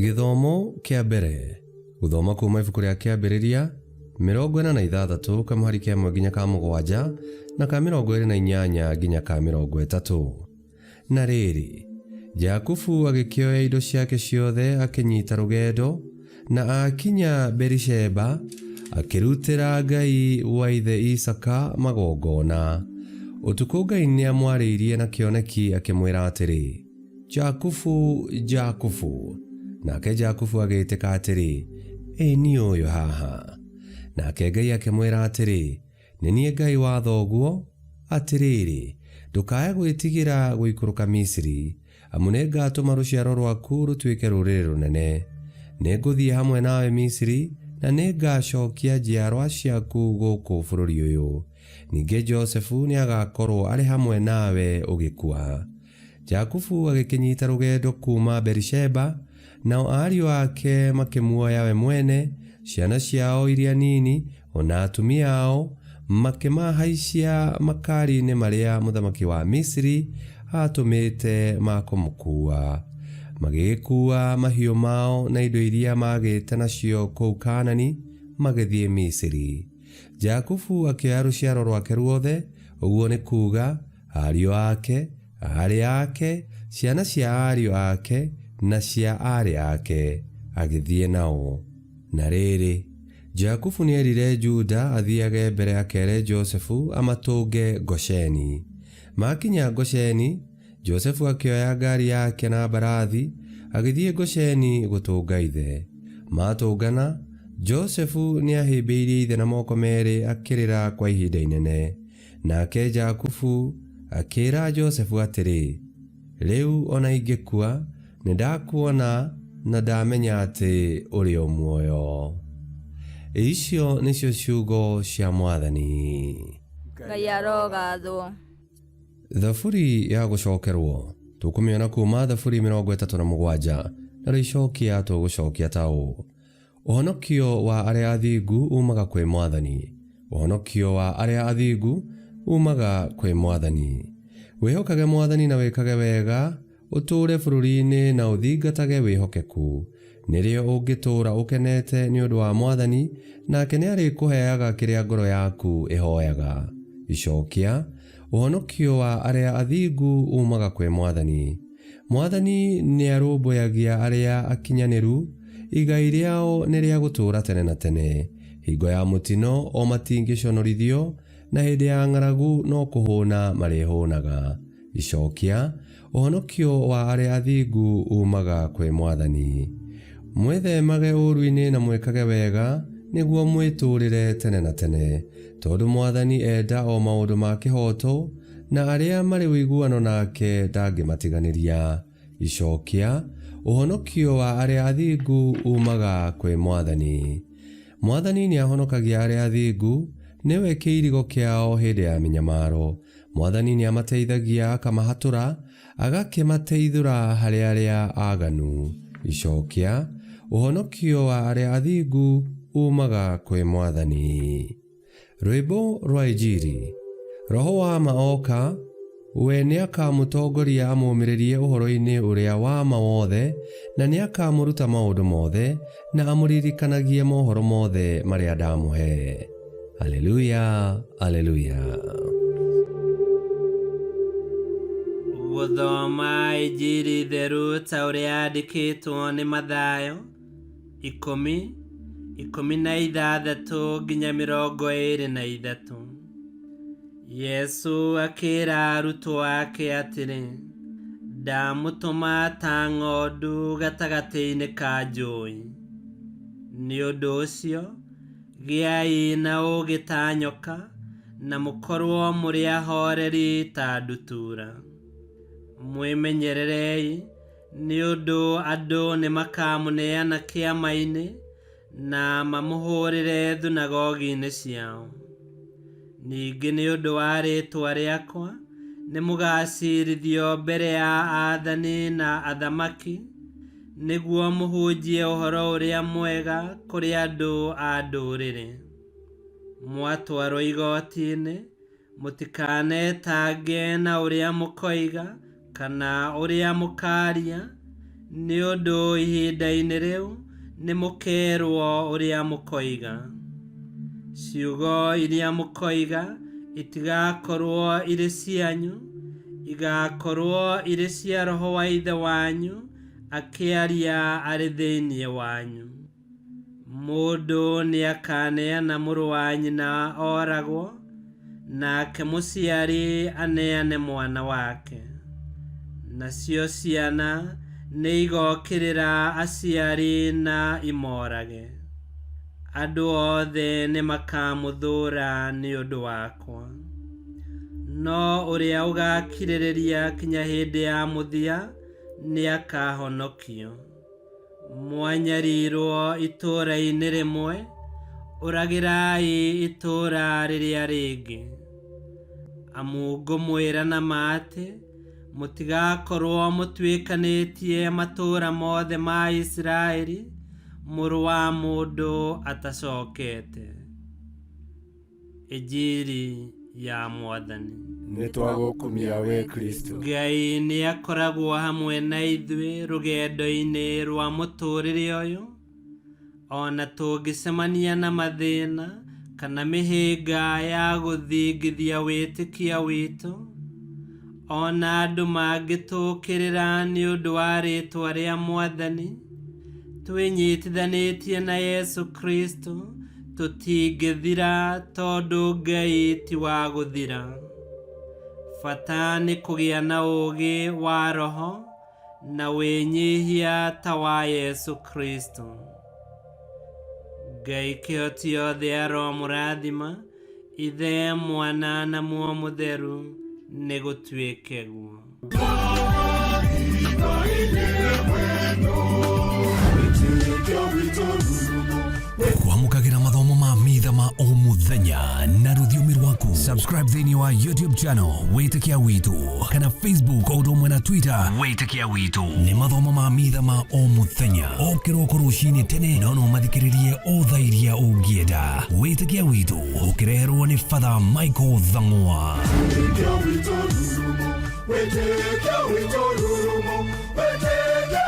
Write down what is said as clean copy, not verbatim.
Gĩthomo kĩa mbere gũthoma kuma ibuku rĩa Kĩambĩrĩria 46 kamũhari ka 1 nginya ka 7 na ka 28 nginya ka 30. Na rĩrĩ, Jakubu agĩkĩoya indo ciake ciothe akĩnyita rũgendo, na aakinya Berisheba, akĩrutĩra Ngai wa ithe Isaaka magongona. Ũtukũ Ngai nĩamwarĩirie na kĩoneki akĩmwĩra atĩrĩ, Jakubu, Jakubu. Nake Jakubu agĩĩtĩka atĩrĩ, Ĩ niĩ ũyũ haha. Nake Ngai akĩmwĩra atĩrĩ, Nĩ niĩ Ngai wa thoguo, atĩrĩrĩ, ndũkae gwĩtigĩra gũikũrũka Misiri, amu nĩngatũma rũciaro rwaku rũtuĩke rũrĩrĩ rũnene. Nĩngũthiĩ hamwe nawe Misiri, na nĩngacokia njiarwa ciaku gũkũ bũrũri ũyũ. Ningĩ Josefu nĩagakorũo arĩ hamwe nawe ũgĩkua. Jakubu agĩkĩnyita rũgendo kuuma Berisheba, nao ariũ ake makĩmuoya we mwene, ciana ciao iria nini, o na atumia ao, makĩmahaicia makari-inĩ marĩa mũthamaki wa Misiri aatũmĩte ma kũmũkuua. Magĩgĩkuua mahiũ mao na indo iria maagĩĩte nacio kũu Kaanani, magĩthiĩ Misiri. Jakubu akĩoya rũciaro rwake ruothe, ũguo nĩ kuuga, Ariũ ake, aarĩ ake, ciana cia ariũ ake, na cia aarĩ ake, agĩthiĩ nao. Na rĩrĩ, Jakubu nĩerire Juda athiage mbere akeere Josefu amatũnge Gosheni. Maakinya Gosheni, Josefu akĩoya ngaari yake na mbarathi, agĩthiĩ Gosheni gũtũnga ithe. Maatũngana, Josefu nĩahĩmbĩirie ithe na moko meerĩ akĩrĩra kwa ihinda inene. Nake Jakubu akĩĩra Josefu atĩrĩ, Rĩu o na ingĩkua, nĩndakuona na ndamenya atĩ ũrĩ o muoyo. Icio nĩcio ciugo cia Mwathani. Ngai arogathwo. Thaburi ya gũcokerwo tũkũmĩona kuuma Thaburi 37 narĩo icokia tũgũcokia ta ũũ. Ũhonokio wa arĩa athingu uumaga kwĩ Mwathani. Ũhonokio wa arĩa athingu uumaga kwĩ Mwathani. Wĩhokage Mwathani na wĩkage wega, ũtũũre bũrũri-inĩ na ũthingatage wĩhokeku. Nĩrĩo ũngĩtũũra ũkenete nĩ ũndũ wa Mwathani, nake nĩarĩkũheaga kĩrĩa ngoro yaku ĩhoyaga. Icokia, Ũhonokio wa arĩa athingu uumaga kwĩ Mwathani. Mwathani nĩarũmbũyagia arĩa akinyanĩru, igai rĩao nĩ rĩa gũtũũra tene na tene. Hingo ya mũtino o matingĩconorithio, na hĩndĩ ya ng'aragu no kũhũna marĩhũnaga. Icokia, Ũhonokio wa arĩa athingu uumaga kwĩ Mwathani. Mwĩthemage ũũru-inĩ na mwĩkage wega, nĩguo mwĩtũũrĩre tene na tene. Tondũ Mwathani enda o maũndũ ma kĩhooto, na arĩa marĩ ũiguano nake ndangĩmatiganĩria. Icokia, Ũhonokio wa arĩa athingu uumaga kwĩ Mwathani. Mwathani nĩahonokagia arĩa athingu, nĩwe kĩirigo kĩao hĩndĩ ya mĩnyamaro. Mwathani nĩamateithagia akamahatũra, agakĩmateithũra harĩ arĩa aaganu. Icokia, Ũhonokio wa arĩa athingu uumaga kwĩ Mwathani. Rwĩmbo rwa Injiri. Roho wa ma oka, we nĩakamũtongoria amũũmĩrĩrie ũhoro-inĩ ũrĩa wa ma wothe, na nĩakamũruta maũndũ mothe, na amũririkanagie mohoro mothe marĩa ndamũhe. Aleluya, aleluya. Gũthoma Injiri theru ta ũrĩa yandĩkĩtwo nĩ Mathayo. Ikũmi, 16 nginya 23. Yesũ akĩĩra arutwo ake atĩrĩ, Ndamũtũma ta ng'ondu gatagatĩ-inĩ ka njũi. Nĩ ũndũ ũcio, gĩai na ũũgĩ ta nyoka, na mũkorwo mũrĩ ahooreri ta ndutura. Mwĩmenyererei, Nĩ ũndũ andũ nĩmakamũneana kĩama-inĩ, na mamũhũrĩre thunagogi-inĩ ciao. Ningĩ nĩ ũndũ wa rĩĩtwa rĩakwa, nĩmũgacirithio mbere ya aathani na athamaki, nĩguo mũhunjie Ũhoro-ũrĩa-Mwega kũrĩ andũ a Ndũrĩrĩ. Mwatwarwo igooti-inĩ, Mũtikanetange na ũrĩa mũkoiga kana ũrĩa mũkaaria, Nĩ ũndũ ihinda-inĩ rĩu nĩ mũkeerwo ũrĩa mũkoiga. Ciugo iria mũkoiga itigakorwo irĩ cianyu, igaakorwo irĩ cia Roho wa Ithe wanyu akĩaria arĩ thĩinĩ wanyu. Mũndũ nĩakaneana mũrũ wa nyina oragwo, nake mũciari aneane mwana wake. Nacio ciana nĩigokĩrĩra aciari na imorage. Andũ othe nĩmakamũthũũra nĩ ũndũ wakwa. No ũrĩa ũgaakirĩrĩria kinya hĩndĩ ya mũthia nĩakahonokio. Mwanyarirwo itũũra-inĩ rĩmwe, ũragĩrai itũũra rĩrĩa rĩngĩ. Amu ngũmwĩra na ma atĩ, mũtigakorwo mũtuĩkanĩtie matũũra mothe ma Isiraeli, Mũrũ wa Mũndũ atacokete. Injiri ya Mwathani. Nĩ twagũkumia we Kristo. Ngai nĩ akoragwo hamwe na ithuĩ rũgendo-inĩ rwa mũtũũrĩre ũyũ, o na tũngĩcemania na mathĩna kana mĩhĩnga ya gũthingithia wĩtĩkia witũ, o na andũ mangĩtũũkĩrĩra nĩ ũndũ wa rĩĩtwa rĩa Mwathani, twĩnyitithanĩtie na Yesu Kristo, tũtingĩthira tondũ Ngai ti wa gũthira. Bata nĩ kũgĩa na ũũgĩ wa Roho na wĩnyihia ta wa Yesu Kristo. Ngai kĩhoti yothe aromũrathima, Ithe, Mwana na Muoyo Mũtheru, nĩ gũtuĩke guo. Kwamũkagĩra mathomo ma mitha ma o mũthenya na rũthiomi rwaku. Subscribe thĩinĩ wa YouTube channel Wĩtĩkia Witũ kana Facebook o ũndũ ũmwe na Twitter Wĩtĩkia Witũ. Nĩ mathomo ma mitha ma o mũthenya o kĩroko rũcinĩ tene, no no mathikĩrĩrie o thaa iria ũngĩenda. Wĩtĩkia Witũ ũkĩreherwo nĩ Father Michael Thang'wa. Wĩtĩkia witũ rurumo, wĩtĩkia witũ rurumo, wĩtĩkia